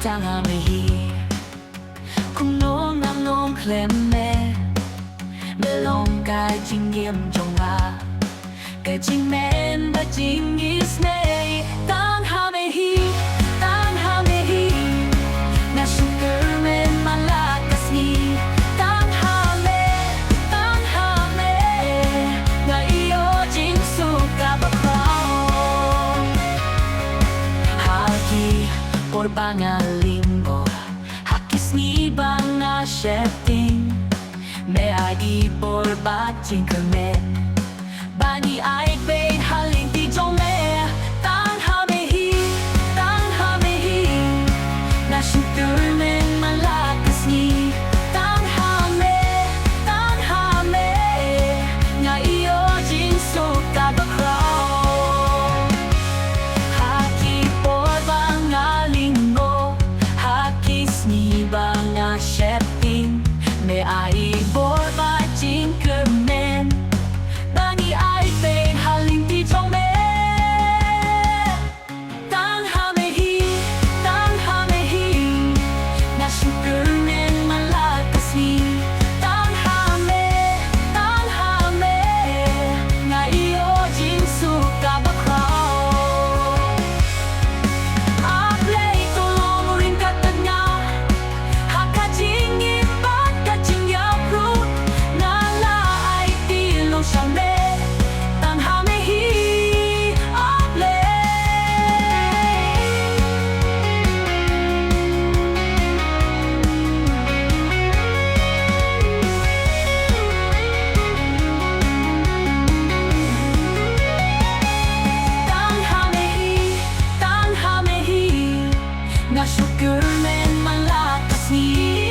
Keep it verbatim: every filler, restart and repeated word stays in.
Tang ha me hi, kumno ngan long khlem me. Me long ka jingim jong nga, ka jingmen bad jingisynei. Tang ha me hi, tang ha me hi, nga shu kyrmen man la ka sngi. Tang ha me, tang ha me, nga ïoh jingsuk kaba khraw. Ha ki por ba nga lyngngoh, ha ki sngi ba nga sheptieng, me ai i bor bad jingkyrmen ba ngi ai peit ha lynti jong me. Tang ha me hi, tang ha me hi, nga shu kyrmen man la ka sngi. Tang ha me, tang ha me, nga ïoh jingsuk kaba khraw. Ha ki por ba nga lyngngoh, ha ki sngi ba nga sheptieng, me ai i bor bad jingkyrmen ba ngi ai peit ha lynti jong me. Tang ha me hi, tang ha me hi, nga shu kyrmen man la ka sngi. Tang ha me, tang ha me, nga ïoh jingsuk kaba khraw. A Blei, to long ryngkat bad nga ha ka jingim bad ka jingïap ruh. Nga la aiti long sha me. Tang ha me hi, A Blei. Tang ha me hi, tang ha me hi, nga shu kyrmen man la ka sngi.